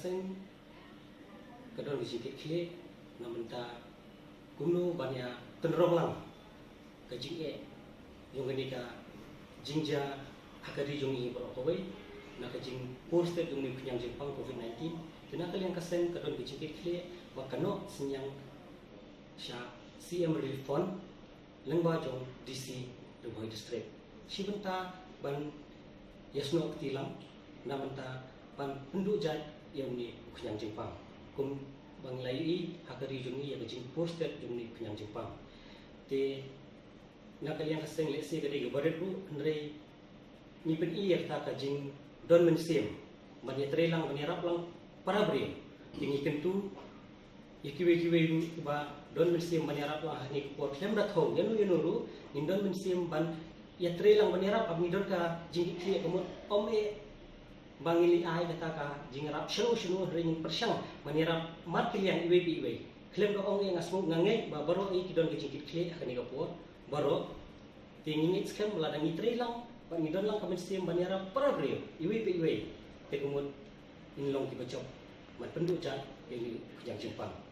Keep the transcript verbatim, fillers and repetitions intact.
Seng ka don ka jingkitkhlieh na mynta kumno ban ïa tynrong lang ka jingeh jong kane ka jingjia ha ka ri jong ngi baroh kawei na ka jingpur stet jong une u khñiang jingpang covid nineteen. Te na ka liang ka seng ka don ka jingkitkhlieh ba ka noh synñiang sha C M Relief Fund lyngba jong D C Ri Bhoi District shi bynta ban ïasnoh kti lang na bynta ban pynduh jait ïa une u khñiang jingpang. Kum ba ngi la ïohi ha ka ri jong ngi ïa ka jingpur stet jong une u khñiang jingpang. Te na ka liang ka seng lehse ka dei ka barit ruh, hynrei ngi pyni ïa kata ka jingdon mynsiem ban ïatrei lang ban ïarap lang para briew. Te ngi kyntu ïa kiwei kiwei ruh ba don mynsiem ban ïarap lang ha kane ka por khlem da thew ïano ïano ruh, ngin don mynsiem ban ïatrei lang ban ïarap. Haba ngi don ka jingkitkhlieh ka mut ym eh ba ngi leh ai kata ka jingïarap shano shano, hynrei ngin pyrshang ban ïarap markylliang iwei pa iwei. Khlem da ong eh nga sngewbha, nga ngeit ba baroh ngi ki don ka jingkitkhlieh ha kane ka por baroh. Te ngi ngeit skhem lada ngi trei lang bad ngi don lang ka mynsiem ban ïarap para briew iwei pa iwei, te ka mut ngin long kiba jop ban pynduh jait ïa une u khñiang jingpang.